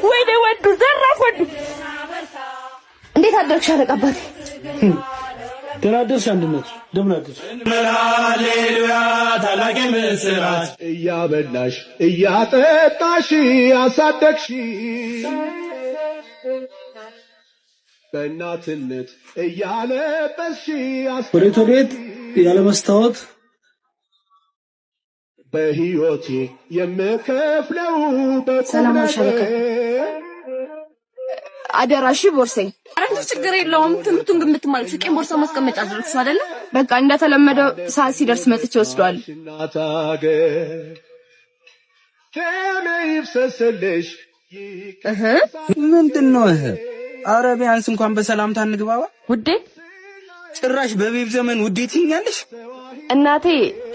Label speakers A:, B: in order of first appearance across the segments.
A: ወይኔ ወዱ ዘራፍ ወዱ፣ እንዴት አደርክ ሻለቃ አባቴ?
B: ደህና አደርሽ አንድነት፣ እንደምን አደርሽ?
C: ሃሌሉያ ታላቅ ምስራች
D: እያበላሽ እያጠጣሽ አሳደግሽ በእናትነት እያለበስሽ
B: ወዴት ወዴት ያለ መስታወት
D: በሕይወቴ የምከፍለው በቁም
A: ሰላም ሻለቃ።
D: ነገር
A: አደራሽ ቦርሴ።
E: ኧረ ችግር የለውም። ትምህርቱን ግን የምትማሪው ሱቄን ቦርሳ ማስቀመጫ አድርግሽ አይደለ?
A: በቃ እንደተለመደው ሰዓት ሲደርስ መጥቼ ወስደዋለሁ።
D: እናት አገር ደሜ ይፍሰስልሽ።
E: እህ
F: ምንድን ነው እህ? አረ ቢያንስ እንኳን በሰላምታ እንግባባ።
E: ውዴ
F: ጭራሽ በቤብ ዘመን ውዴ ትይኛለሽ?
A: እናቴ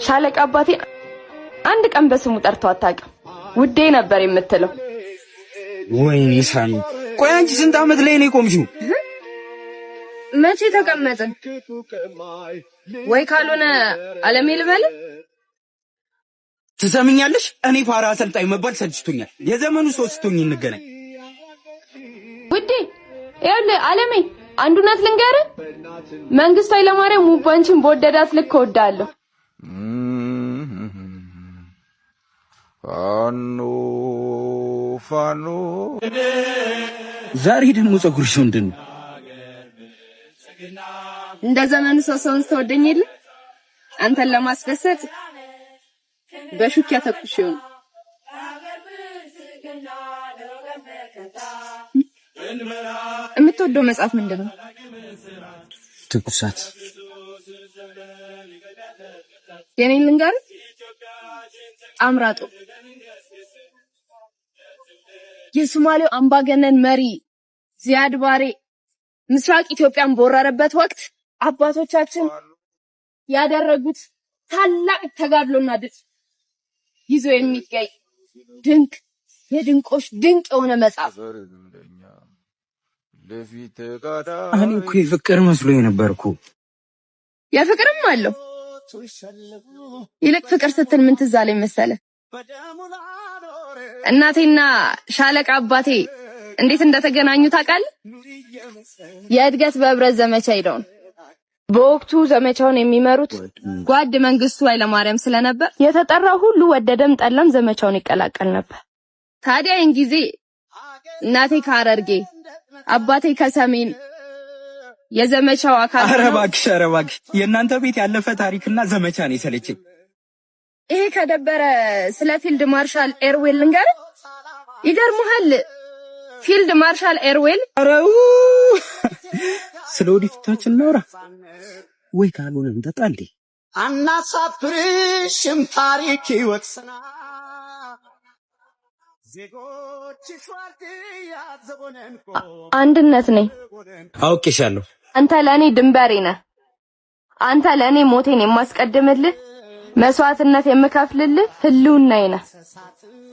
A: ሻለቃ አባቴ አንድ ቀን በስሙ ጠርቶ አታውቅም። ውዴ ነበር የምትለው።
F: ወይኔ ሳሚ፣ ቆይ አንቺ ስንት ዓመት ላይ ነው የቆምሽው?
A: መቼ ተቀመጥን? ወይ ካልሆነ አለሜ ልበል።
F: ትሰምኛለሽ? እኔ ፋራ አሰልጣኝ መባል ሰልችቶኛል። የዘመኑ ሰው ስትሆኝ እንገናኝ።
A: ውዴ ይኸውልህ አለሜ፣ አንድ እውነት ልንገርህ፣ መንግስቱ ኃይለማርያም ውባንቺን በወደዳት ልክ እወዳለሁ።
G: ፋኖ ፋኖ።
F: ዛሬ ደግሞ ፀጉርሽ ምንድን ነው?
A: እንደ ዘመኑ ሰው ሰውን ስትወደኝ የለ አንተን ለማስደሰት በሹኪያ ተኩሽ ይሆን። የምትወደው መጽሐፍ ምንድን ነው?
F: ትኩሳት።
A: የኔን ልንገርህ፣ አምራጦ የሶማሌው አምባገነን መሪ ዚያድ ባሬ ምስራቅ ኢትዮጵያን በወረረበት ወቅት አባቶቻችን ያደረጉት ታላቅ ተጋድሎና ድል ይዞ የሚገኝ ድንቅ የድንቆች ድንቅ የሆነ መጽሐፍ።
F: እኔ እኮ የፍቅር መስሎኝ ነበር እኮ።
A: የፍቅርም አለው። ይልቅ ፍቅር ስትል ምን ትዝ አለኝ መሰለህ? እናቴና ሻለቃ አባቴ እንዴት እንደተገናኙ ታውቃለህ? የእድገት በህብረት ዘመቻ ሄደው ነው። በወቅቱ ዘመቻውን የሚመሩት ጓድ መንግስቱ ኃይለማርያም ስለነበር የተጠራው ሁሉ ወደደም ጠላም ዘመቻውን ይቀላቀል ነበር። ታዲያ ይህን ጊዜ እናቴ ከሐረርጌ አባቴ ከሰሜን የዘመቻው አካል
F: ኧረ
A: ሆነው
F: እባክሽ፣ ኧረ እባክሽ የእናንተ ቤት ያለፈ ታሪክና ዘመቻ ነው የሰለቸኝ።
A: ይሄ ከደበረ ስለ ፊልድ ማርሻል ኤርዌል ልንገርህ። ይገርምሃል፣ ፊልድ ማርሻል ኤርዌል
F: ኧረ ው! ስለ ወደፊታችን እናውራ ወይ ካልሆነ እንጠጣ እንዴ?
C: አናሳፍርሽም፣ ታሪክ ይወቅሰናል። ዜጎችሽ ዋርድያ ዘቦነን
A: አንድነት ነኝ።
F: አውቄሻለሁ።
A: አንተ ለእኔ ድንበሬ ነህ። አንተ ለእኔ ሞቴን የማስቀድምልህ፣ መስዋዕትነት የምከፍልልህ ህልውናዬ ነህ።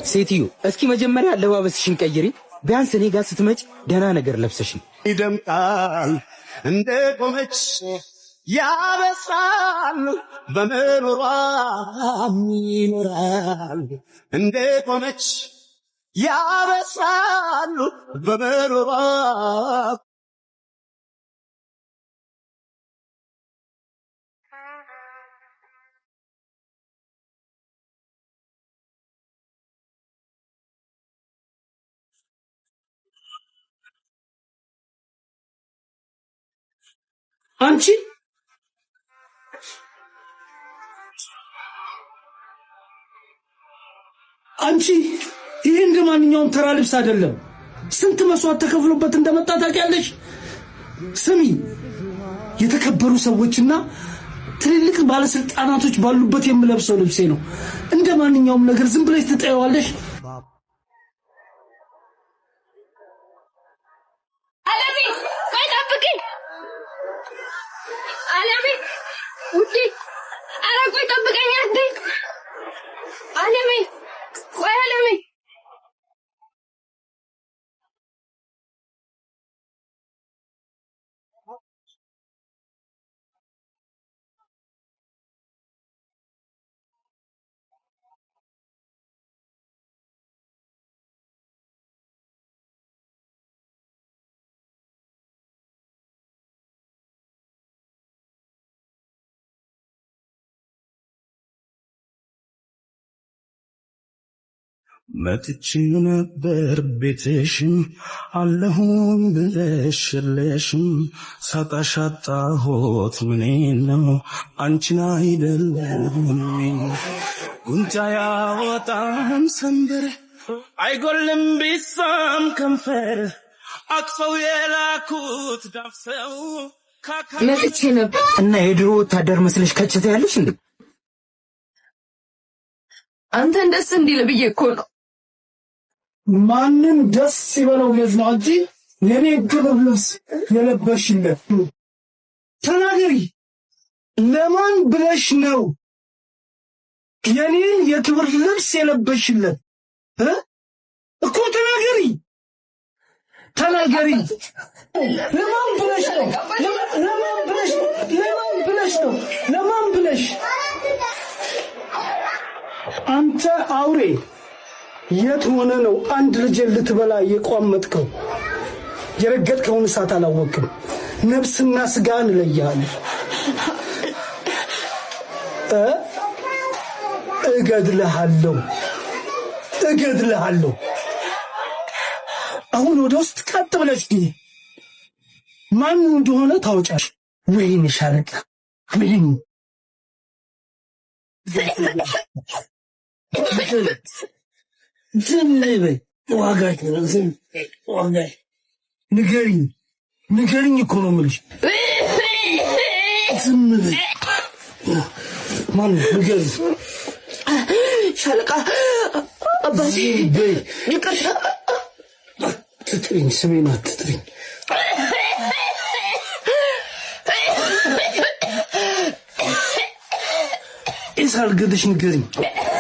F: ሴትዮ እስኪ መጀመሪያ አለባበስሽን ቀይሪ። ቢያንስ እኔ ጋር ስትመጪ ደህና ነገር ለብሰሽ ነው።
C: ይደምቃል እንደ ቆመች ያበስራል በመኖሯም ይኖራል እንደ ቆመች ያበስራል በመኖሯ።
B: አንቺ አንቺ ይህ እንደ ማንኛውም ተራ ልብስ አይደለም። ስንት መስዋዕት ተከፍሎበት እንደመጣ ታውቂያለሽ? ስሚ፣ የተከበሩ ሰዎችና ትልልቅ ባለስልጣናቶች ባሉበት የምለብሰው ልብሴ ነው። እንደ ማንኛውም ነገር ዝም ብለሽ ትጠየዋለሽ?
A: አለሜ ቆይ ጠብቂኝ። አለሜ ውዴ፣ ኧረ ቆይ ጠብቀኝ አንዴ። አለሜ ቆይ አለሜ።
B: መጥቼ ነበር ቤትሽም አለሁም ብለሽ የለሽም፣ ሳጣሽ አጣሁት ምኔን ነው፣ አንቺን አይደለም። ጉንጫ ያወጣም ሰንበር አይጎልም ቢሳም ከንፈር፣ አቅፈው የላኩት ዳፍሰው።
A: መጥቼ ነበር።
F: እና የድሮ ወታደር መስለሽ ከችተ ያለሽ እንዴ?
A: አንተን ደስ እንዲል ብዬ እኮ ነው።
B: ማንም ደስ ይበለው ብለሽ ነው አንቺ የኔ ክብር ልብስ የለበሽለት? ተናገሪ። ለማን ብለሽ ነው የኔን የክብር ልብስ የለበሽለት? እ? እኮ ተናገሪ፣ ተናገሪ። ለማን ብለሽ ነው? ለማን ብለሽ ነው? ለማን ብለሽ ነው? ለማን ብለሽ? አንተ አውሬ፣ የት ሆነ ነው አንድ ልጄን ልትበላ የቋመጥከው? የረገጥከውን እሳት አላወቅም። ነፍስና ስጋን እለይሃለሁ፣ እ እገድልሃለሁ፣ እገድልሃለሁ። አሁን ወደ ውስጥ ቀጥ ብለሽ ግቢ። ማን እንደሆነ ታወጫለሽ። ወይኔ ሻለቃ፣ ወይኔ። ዝም በይ፣ ዋጋሽ ነው። ዝም ዋጋሽ። ንገሪኝ፣ ንገሪኝ እኮ ነው የምልሽ። ዝም በይ። ማን ነው? ንገሪኝ።
E: ሻለቃ አባቴ።
B: ዝም በይ።
E: ይቅርታ።
B: አትጥሪኝ፣ ስሜን አትጥሪኝ። ሳልገድሽ ንገሪኝ፣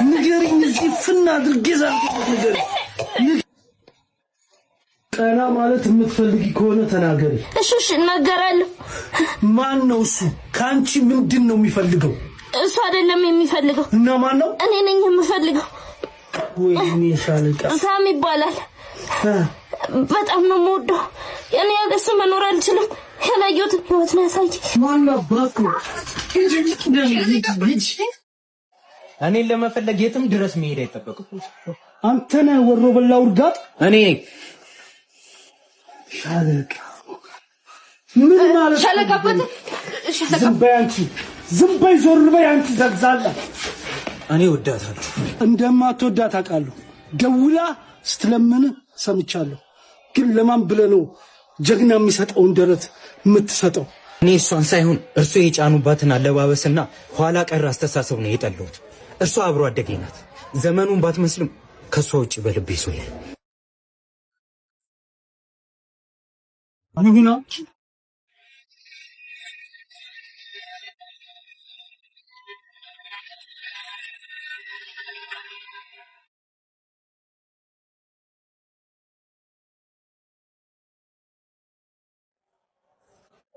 B: ንገሪኝ። እዚህ ፍና አድርጌ ሳልገድሽ ንገሪኝ። ቀና ማለት የምትፈልጊ ከሆነ ተናገሪ።
A: እሺ እሺ፣ እናገራለሁ።
B: ማን ነው እሱ? ከአንቺ ምንድን ነው የሚፈልገው?
A: እሱ አይደለም የሚፈልገው።
B: እና ማን ነው?
A: እኔ ነኝ የምፈልገው።
B: ወይኔ ሻለቃ።
A: ሳም ይባላል። በጣም ነው የምወደው። እኔ ያለ እሱ መኖር አልችልም። ያላየሁትን ህይወት ነው ያሳየኝ።
B: ማን አባቱ? ሂጂ።
F: እኔን ለመፈለግ የትም ድረስ መሄድ አይጠበቅም።
B: አንተ ነህ ወሮ በላው እርጋጥ።
F: እኔ ነኝ።
B: ሻለቃ ምን ማለት ነው?
A: ሻለቃ አባቴ፣ ሻለቃ።
B: ዝም በይ አንቺ፣ ዝም በይ፣ ዞር በይ አንቺ ዘግዛላ።
F: እኔ ወዳታለሁ።
B: እንደማትወዳት አውቃለሁ። ደውላ ስትለምን ሰምቻለሁ። ግን ለማን ብለህ ነው ጀግና የሚሰጠውን ደረት የምትሰጠው?
F: እኔ እሷን ሳይሆን እርሱ የጫኑባትን አለባበስና ኋላ ቀር አስተሳሰብ ነው የጠላሁት። እርሷ አብሮ አደጌ ናት። ዘመኑን ባትመስልም ከእሷ ውጭ በልቤ ሰው የለም።
B: ይሁና።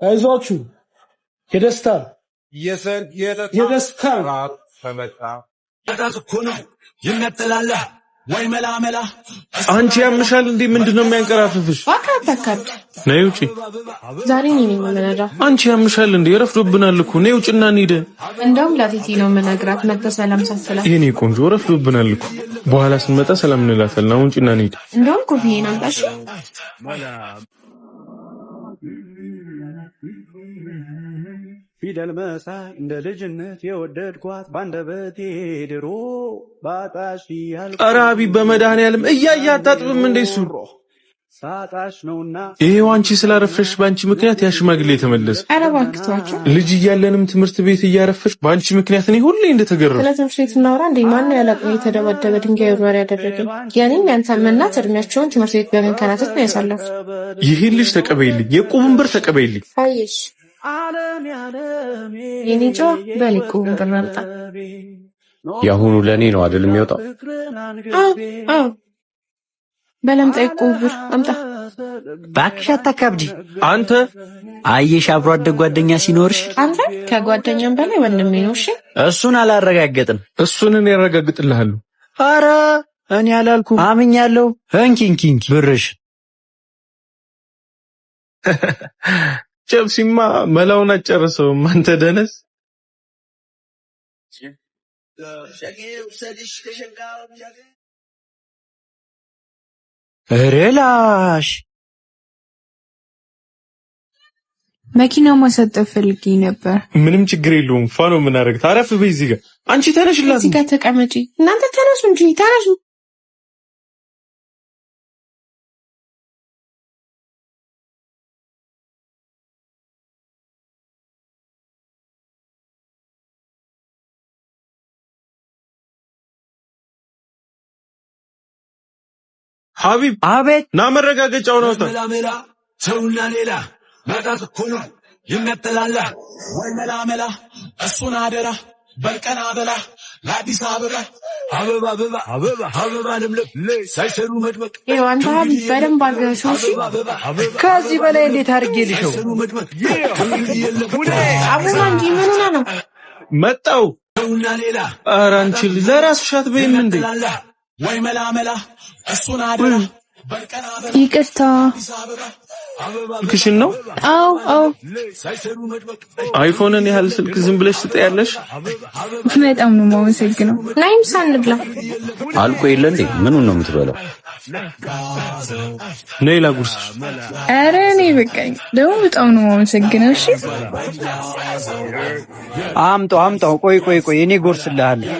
B: አይዟችሁ፣ የደስታ
G: የሰርግ የለታ
B: የደስታ
G: ራት ተመጣ።
H: አንቺ ያምሻል እንዴ? ምንድን ነው የሚያንቀራፍፍሽ?
I: እባክህ አታካብድ።
H: ነይ ውጪ።
I: ዛሬ እኔ ነኝ የምነዳው።
H: አንቺ ያምሻል እንዴ? ረፍዶብናል እኮ፣ ነይ ውጭና እንሂድ።
I: እንደውም ለቴቴ ነው የምነግራት መጥተህ ሰላም ሳትላት።
H: የኔ ቆንጆ፣ ረፍዶብናል እኮ። በኋላ ስንመጣ ሰላም እንላታለን። አሁን ውጭና እንሂድ።
I: እንደውም ኮፍዬን አምጣ እሺ።
D: ፊደል መሳይ እንደ ልጅነት የወደድኳት ባንደበቴ ድሮ ባጣሽ እያልኩ
H: ኧረ አቢ፣ በመድኃኒዓለም እያየ አታጥብም እንዴ እሱ?
D: ሳጣሽ ነውና።
H: ይሄው አንቺ ስላረፈሽ በአንቺ ምክንያት ያ ሽማግሌ የተመለሰ።
I: ኧረ እባክህ ተዋቸው።
H: ልጅ እያለንም ትምህርት ቤት እያረፈሽ በአንቺ ምክንያት እኔ ሁሌ እንደተገረፍኩ።
I: ስለ ትምህርት ቤት እናውራ እንዴ? ማነው ያላቅሜ የተደበደበ ድንጋይ ወርዋሪ ያደረገኝ? የኔም ያንተም እናት እድሜያቸውን ትምህርት ቤት በመንከራተት ነው ያሳለፉት።
H: ይሄን ልጅ ተቀበይልኝ፣ የቁብን ብር ተቀበይልኝ።
I: አየሽ የኔ ጨዋ፣ በል የዕቁቡን ብር አምጣ።
J: የአሁኑ ለእኔ ነው አይደል የሚወጣው?
I: አዎ አዎ፣ በል አምጣ፣ የዕቁቡን ብር አምጣ።
K: እባክሽ አታካብጂ።
H: አንተ
K: አየሽ አብሮ አደግ ጓደኛ ሲኖርሽ።
I: አንተ ከጓደኛም በላይ ወንድሜ ነው። እሺ።
K: እሱን አላረጋገጥም።
H: እሱን እኔ ያረጋግጥልሃለሁ።
K: አረ እኔ አላልኩም፣ አምኛለሁ። እንኪ እንኪ እንኪ ብርሽ።
H: ጨብሲማ መላውን አጨርሰውም። አንተ ደነስ።
K: ኧረ ላሽ።
I: መኪና ማሳጠብ ፈልጌ ነበር።
H: ምንም ችግር የለውም። ፋ ነው የምናደርግ። ታረፍ በይ እዚህ ጋር። አንቺ ተነሽላት።
I: እዚህ ጋር ተቀመጪ። እናንተ ተነሱ እንጂ ተነሱ።
H: ሀቢብ
K: አቤት።
H: ና መረጋገጫውን አውጣ።
L: መላ ሰውና ሌላ ማጣት እኮ ነው የሚያጠላላ። ወይ መላ መላ እሱን አደራ በልቀና በላ ለአዲስ አበባ አበባ አበባ አበባ አበባ ለምለም ሳይሰሩ መድመቅ።
I: ይኸው አንተ ሀቢብ በደንብ አድርገህ ሰው። እሺ።
K: ከዚህ በላይ እንዴት አድርጌ ልሸው?
I: አቡና እንጂ ምን ሆነህ ነው?
H: መጣው። ኧረ አንቺ ልጅ ለራስሽ አትበይም እንዴ?
L: ወይ መላ መላ እሱን አደራ።
A: ይቅርታ።
H: ስልክሽን ነው?
A: አዎ።
H: አይፎንን ያህል ስልክ ዝም ብለሽ ትጠያለሽ?
A: በጣም ነው የማመሰግነው።
I: ናይ ምሳ እንብላ።
J: አልቆ የለ እንዴ? ምኑን ነው የምትበላው?
H: ነይ ላጉርስሽ።
A: ኧረ እኔ በቃኝ። ደግሞ በጣም ነው የማመሰግነው። እሺ።
K: አምጣው አምጣው። ቆይ ቆይ ቆይ፣ እኔ ጎርስልሃለሁ።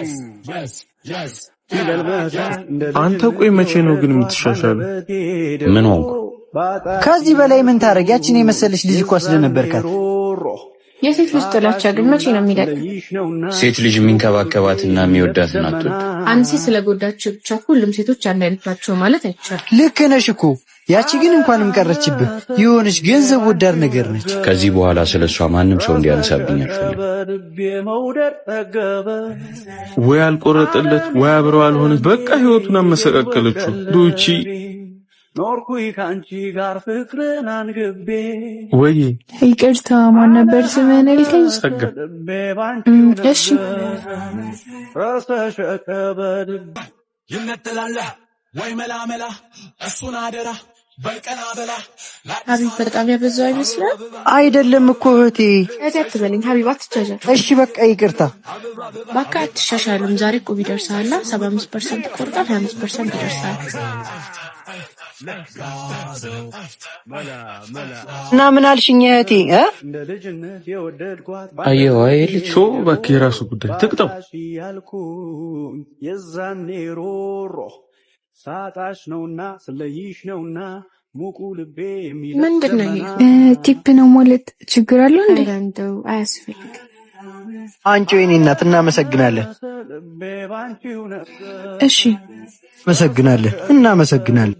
H: አንተ ቆይ መቼ ነው ግን የምትሻሻለው?
J: ምን ሆንኩ?
K: ከዚህ በላይ ምን ታደርግ? ያችን የመሰለች ልጅ እኮ ስለነበርካት።
I: የሴት ልጅ ጥላቻ ግን መቼ ነው የሚለቅ?
J: ሴት ልጅ የሚንከባከባትና የሚወዳትን አትወድ።
I: አንድ ሴት ስለጎዳችው ብቻ ሁሉም ሴቶች አንድ አይነት ናቸው ማለት አይቻልም።
K: ልክ ነሽ እኮ። ያቺ ግን እንኳንም ቀረችብህ። የሆነች ገንዘብ ወዳድ ነገር ነች።
J: ከዚህ በኋላ ስለ እሷ ማንም ሰው እንዲያነሳብኝ አልፈልግም።
H: ወይ አልቆረጠለት ወይ አብረው አልሆነ። በቃ ህይወቱን አመሰቃቀለችው። ዱቺ
D: ኖርኩኝ ከአንቺ ጋር ፍቅርን አንግቤ።
H: ወይ
A: ይቅርታ፣ ማን ነበር ስምህን ያልከኝ?
H: ጸጋ።
A: እሺ።
L: የሚያጠላላ ወይ መላ መላ እሱን አደራ በልቀና በላ።
I: ሀቢብ በጣም ያበዛው አይመስልም?
K: አይደለም እኮ እህቴ።
I: እህቴ አትበለኝ ሀቢብ፣ አትጃጃል።
K: እሺ በቃ ይቅርታ።
I: እባክህ አትሻሻልም። ዛሬ እቁብ ይደርሳልና 75% ይቆርጣል፣ 25% ይደርሳል።
K: እና ምን አልሽኝ እህቴ እ?
J: አየኸው አይደል ልጅ?
H: ቶ እባክህ የራሱ ጉዳይ ትቅጠው።
D: ያልኩኝ የዛኔ ሮሮ ሳጣሽ ነውና ስለይሽ ነውና ሙቁ ልቤ የሚለው።
I: ምንድን ነው ይሄ?
A: Tip ነው ማለት ችግር አለው እንዴ?
I: ኧረ እንደው አያስፈልግም።
K: አንቺ ወይኔ እናት እናመሰግናለን።
A: እሺ።
K: እናመሰግናለን፣ እናመሰግናለን።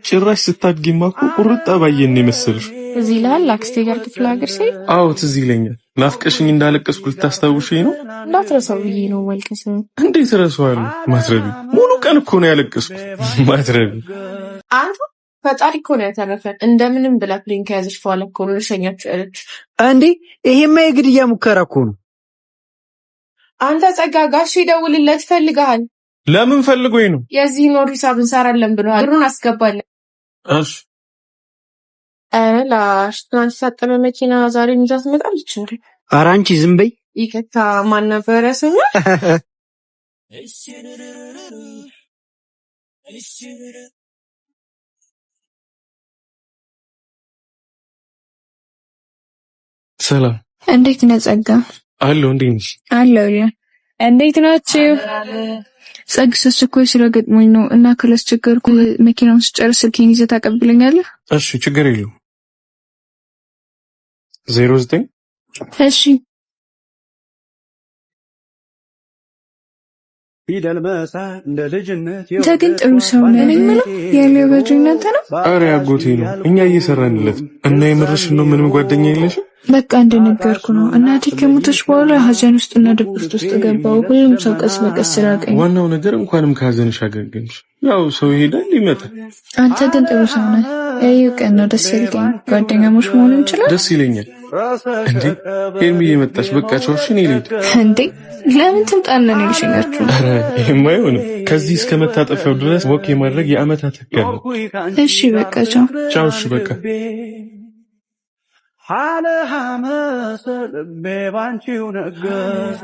H: ጭራሽ ስታድጊማ እኮ ቁርጥ አባዬን ነው የመሰልሽ።
I: እዚህ ይልሃል አክስቴ ጋር ክፍለ ሀገር ሲሄድ።
H: አዎ ትዝ ይለኛል። ናፍቀሽኝ እንዳለቀስኩ ልታስታውሽኝ ነው?
I: እንዳትረሳው ብዬ ነው ማልቀስ።
H: እንዴት እረሳዋለሁ? ማትረቢ ሙሉ ቀን እኮ ነው ያለቀስኩት። ማትረቢ።
I: አንተ ፈጣሪ እኮ ነው ያተረፈን። እንደምንም ብላ plane ከያዘች በኋላ እኮ ነው ልሸኛችሁ ያለች።
K: እንዴ ይሄማ የግድያ ሙከራ እኮ ነው።
I: አንተ ጸጋ፣ ጋሼ ደውልለት ይፈልግሃል።
H: ለምን ፈልጎኝ ነው?
I: የዚህን ወር ሂሳብ እንሰራለን ብለዋል። ብሩን አስገባለን።
H: እሺ።
I: ኧረ ላሽ፣ ትናንት የታጠበ መኪና ዛሬ ይዛ ትመጣለች እንዴ?
K: ኧረ አንቺ ዝም በይ።
I: ይቅርታ፣ ማን ነበረ ስሙ?
H: ሰላም።
A: እንዴት ነህ ጸጋ?
H: አለሁ። እንዴት ነሽ?
A: አለሁልህ። እንዴት ናችሁ? ጸግሽ አስቸኳይ ስራ ገጥሞኝ ነው እና ካላስቸገርኩ መኪናውን ስጨርስ ስልኬን ይዘህ ታቀብለኛለህ?
H: እሺ ችግር የለውም። 09
A: እሺ።
D: ፊደል መሳይ እንደ ልጅነት።
A: አንተ ግን ጥሩ ሰው ነህ። እኔ የምለው ያለው እናንተ ነው?
H: ኧረ ያጎቴ ነው። እኛ እየሰራንለት እና የምርሽን ነው? ምንም ጓደኛ የለሽም?
A: በቃ እንደነገርኩ ነው። እናቴ ከሞተች በኋላ ሀዘን ውስጥ እና ድብርት ውስጥ ገባሁ። ሁሉም ሰው ቀስ በቀስ ራቀኝ።
H: ዋናው ነገር እንኳንም ከሀዘንሽ አገገምሽ። ያው ሰው ይሄዳል ይመጣል።
A: አንተ ግን ጥሩ ሰው ነህ። ያየው ቀን ነው ደስ ያልከኝ። ጓደኛሞች መሆን እንችላለን?
H: ደስ ይለኛል። እንዴ ሄርሚ እየመጣች፣ በቃ ቻው። እሺ እኔ ልሂድ።
A: እንዴ ለምን ትምጣና ነው ልሸኛችሁ?
H: ኧረ ይሄማ አይሆንም። ከዚህ እስከ መታጠፊያው ድረስ walk የማድረግ የአመታት ህግ አለ።
A: እሺ በቃ ቻው።
H: ቻው። እሺ በቃ።
D: ሐለ ሐመሰ ልቤ ባንቺው ነገሰ።